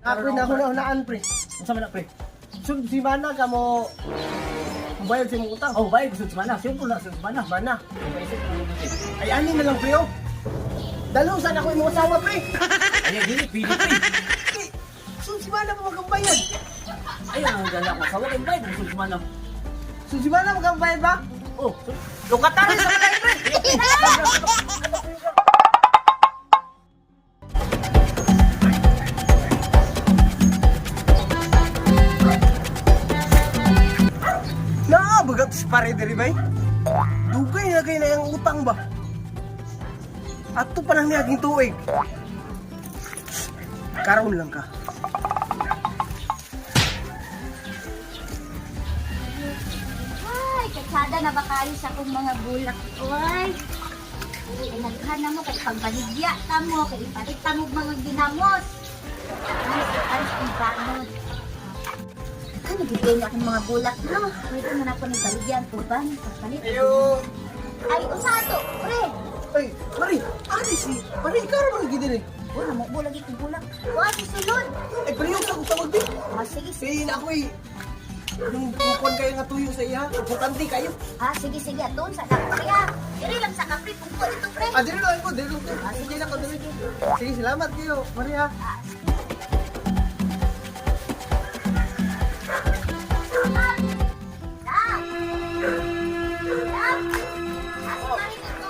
Ako na huna-hunaan, pre. Unsa man na, pre? Sud si Mana ka mo bayad sa imong utang. Oh, bayad ko sa mana. Simple na sa mana. Mana. Paisip ko lang eh. Ay ani na lang, pre, oh. Dalusan ako imong asawa, pre. Ay, dili pili pre. Eh, Sud si Mana pa magkambayad. Ay, ang dala ko asawa kay bayad ko sa mana. Sud si Mana magkambayad ba? Oh, Lukatan sa balay, pre. Naa, bagat si pare diri bay. Dugay na kay na yung utang ba? Ato pa lang niya tuig. Karon lang ka. Ay, katsada na ba kayo sa akong mga bulak? Uy, ay naghan na mo kay pambaligya ta mo, kay ipalit ta mo mga ginamos. Ay, ay, ang banod. Ano gid na akong mga bulak no? Pwede mo na ako ng baligyan po ba? Pagpalit. Ayo. Ay, usa ato, pre. Ay, Mari, ani si Mari ikaw ra man gid diri. Wala mo bulag itong bulak. Wa si sulod. Ay, pareho sa akong tawag din. Ah, sige, sige. Say na ako eh. Nung kukon kayo nga tuyo sa iya, importante kayo. Ah, sige, sige. Aton sa ka, pre. ah. Diri lang sa kapre, pungko dito, pre. Ah, dili lang ko, dili lang ko. Sige lang ko, dili ko. Sige, salamat kayo, Maria. Dap! Dap! Ah, si pare dito.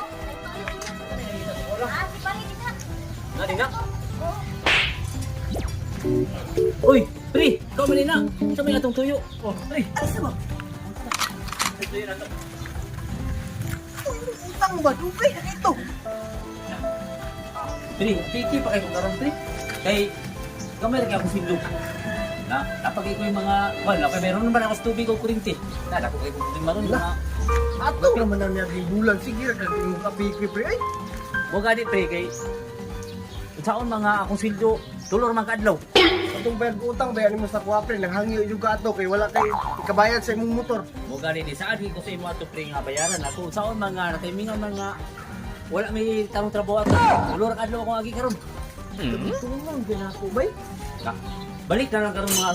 Ay, tuyo dito. Ah, si pare dito. na din na. Oh. Uy, pre, ikaw man na. Unsa may atong tuyo? Oh, pre. Ay, sa ba? Tuyo na to. Uy, utang ba? Dugay na ito. Pre, piki pa kay kung karon pre. Kay gamay ra kay ako silog. Na, napagay ko yung mga, wala, kay meron naman ako sa tubig o kurinti. Na, dako kay kung maron mga Ato naman na niya bulan. Sige, ra kag imong kapiki, pre. Ay, Mo gani pre kay unsaon mga akong sildo, tulor man kaadlaw. atong bayad ko utang, bayan mo sa kuha, pre. Nanghangyo yung ato kay wala kay ikabayad sa imong motor. Mo gani di saan ko sa imo ato pre nga bayaran ako unsaon mga natimingan mga wala may tarong trabaho ato. Tulor kadlaw akong agi karon. Tulong din ako, bay. Na, balik na lang karon mga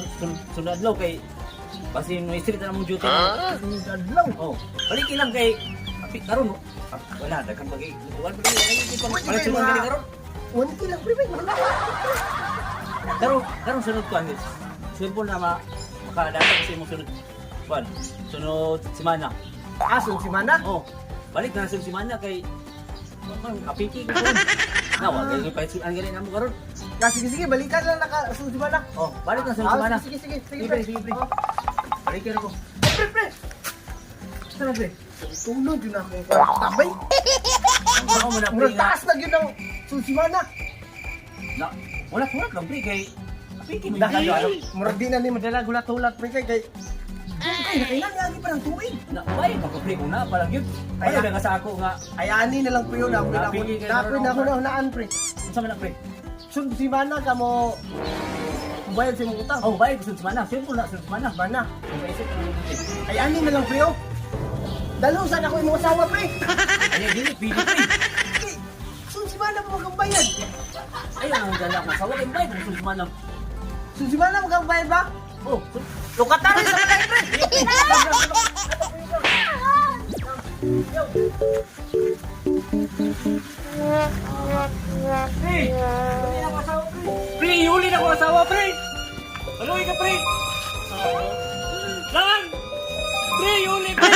sunod adlaw kay basin mo street na mong duty. Sunod adlaw. Oh, balik ilang kay api karon no. Ah, wala daghan pag wala pa Uy, balik sunod mga- gani karon. One lang, pre, bay. Wala. Karon karon sunod ko ang simple na ma makadata kasi mo sunod kwan sunod semana. Ah, sunod si Mana? Oh, balik na sunod semana kay man apiki ko karon. Na wa kay pa ang gani namo karon. Ah, sige, sige, balikan lang naka sunod si Mana. Oh, balik na sunod Ah, semana. sige, sige, sige, Sige, pre, sige, pre. Oh. Balik ko. Ay, pre, pre. Sana pre. Tulog yun akong tabay. Ang sao man na pre Murag nga. taas na yun ang susimana. Na wala wala lang pre kay apiki mo Dahil, kayo ano. murag di na ni madala gulat-hulat pre kay kay kay nakailan lagi pa ng tuig. Na bay pa ko pre una pa lang yun. Ay Ay, nga sa ako nga Ay ani na lang pre yun ako na ako Napili kayo na ako na na ako na pre. unsa man na pre. Sunod si Mana ka mo bayad sa imong utang. Oh, bayad ko sunod semana. Simple na sunod semana. Mana. Paisip ko lang pre. Ay ani na lang pre oh. Dalusan ako imong asawa pre. Ay dili pili pre. Kay sunod si Mana pa magkambayad. Ay ang dala ko asawa kay bayad ko sunod semana. Sunod si Mana magkambayad ba? Oh, Lukatan sa balay pre. Pre! Huli na ako asawa, pre! Pre, huli na ako asawa, pre! Haluin ka, pre! Lang! Pre, huli, pre!